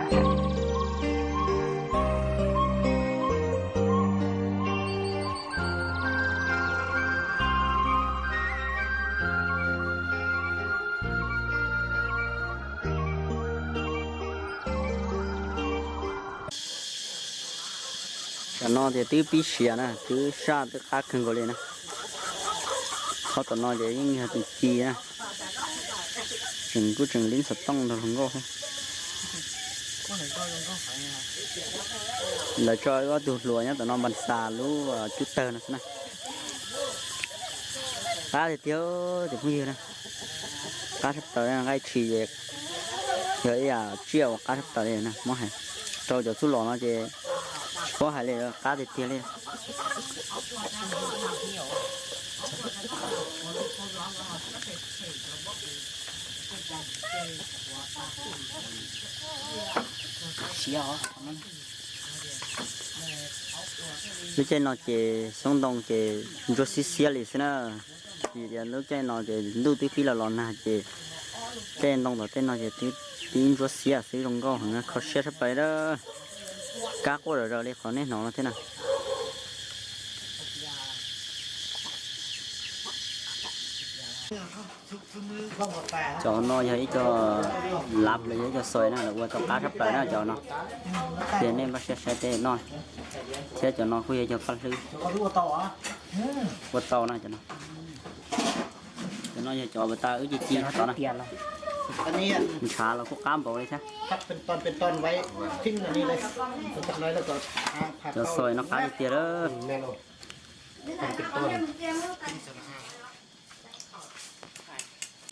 Cov no ces twb pib siav na, twb saj twb qab kawg nkaus li na. Qhov tom no ces yeej yog tus ci na, tseem kuj tseem lib xov tooj nrog hluas nkauj thiab. Lawv tso wb ob tug hluas nyob tom no npas xas lub cub tawg no xwb na. Qab tiag tiag cov phooj ywg na, qab tshaj plaws, nqaij tshis ces yog ib yam tsiaj uas qab tshaj plaws li na, muab hais rau cov txuj lom no ces tsis paub hais li, qab tiag tiag li. Lub caij no ces xyoob ntoo ces ntsuab xiab xiab li xwb na. Vim tias lub caij no ces ntuj twb pib los los nag ces caij ntoo tom tej no ces twb pib ntsuab xiab xwb, zoo nkauj heev, kho siab tshaj plaws li. Kab quaj zom zaws li qhov nej hnov no thiab na. Cov no yog ib co lav los yog ib co xois na, lawv ua tau qab tshaj plaws na cov no. Ces nej npaj siab saib tej no, thiab cov no kuj yog cov paj hlwb ua tau na cov no. Cov no yog cov uas tas wb ci ci sab tod na. Ntshav los kuj qab npaum li thiab. Cov xois no qab tiag tiag lawm.